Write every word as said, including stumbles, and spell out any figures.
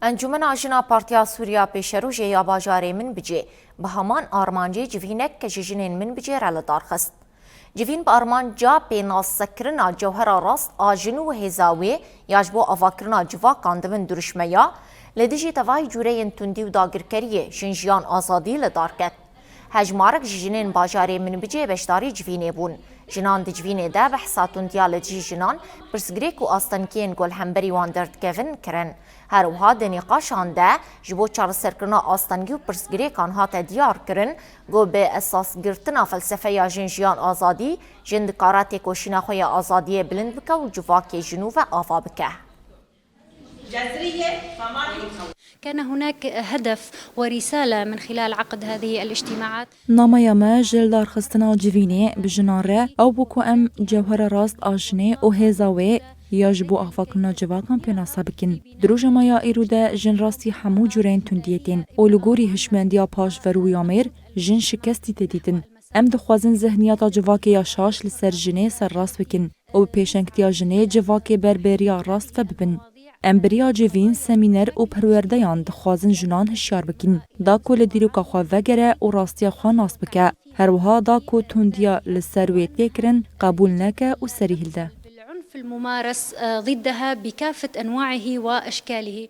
Encûmena Jina Partiya Sûriya Pêşerojê ya bajarê Minbicê bi heman armancê civînek ji jinên Minbicê re li dar xist. Civîn bi armanca pênasekirina cewhera rast a jin û hêza wê ya ji bo avakirina civakan di bin dirûşmeya li dijî tevahî cûreyên tundî û dagirkeriyê Jin Jiyan Azadî li dar ket. Hejmarek ji jinên bajarê Minbicê beşdarî civînê bûn. Jinan di civînê de behsa tundiya li dijî jinan, pirsgirêk û astengiyên ku li hemberî wan derdikevin kirin. Her wiha di nîqaşan de ji bo çareserkirina astengî û pirsgirêkan hate diyar kirin ku bi esasgirtina felsefeya Jin Jiyan Azadî, jin dikare têkoşîna xwe ya azadiyê bilind bike û civakê ji nû ve ava bike. كان هناك هدف ورسالة من خلال عقد هذه الاجتماعات. Nameya me ji lidarxistina civînê bi jinan re ew bû ku em cewhera rast a jinê û hêza wê ya ji bo avakirina civakan pênase bikin. Di rojnameya îro de jin rastî hemû cûreyên tundiyê tên û li gorî hişmendiya paşverû ya mêr jin şikestî tê dîtin. Em dixwazin zihniyeta civakê ya şaş li ser jinê serrast bikin û bi pêşengtiya jinê civakê ber bi riya rast ve bibin. Em bi riya civîn, semîner û perwerdeyan dixwazin jinan hişyar bikin da ku li dîroka xwe vegere û rastiya xwe nas bike. Her wiha da ku tundiya li ser wê tê kirin qebûl neke û serî hilde. بالعنف الممارس ضدها بكافة أنواعه وأشكاله.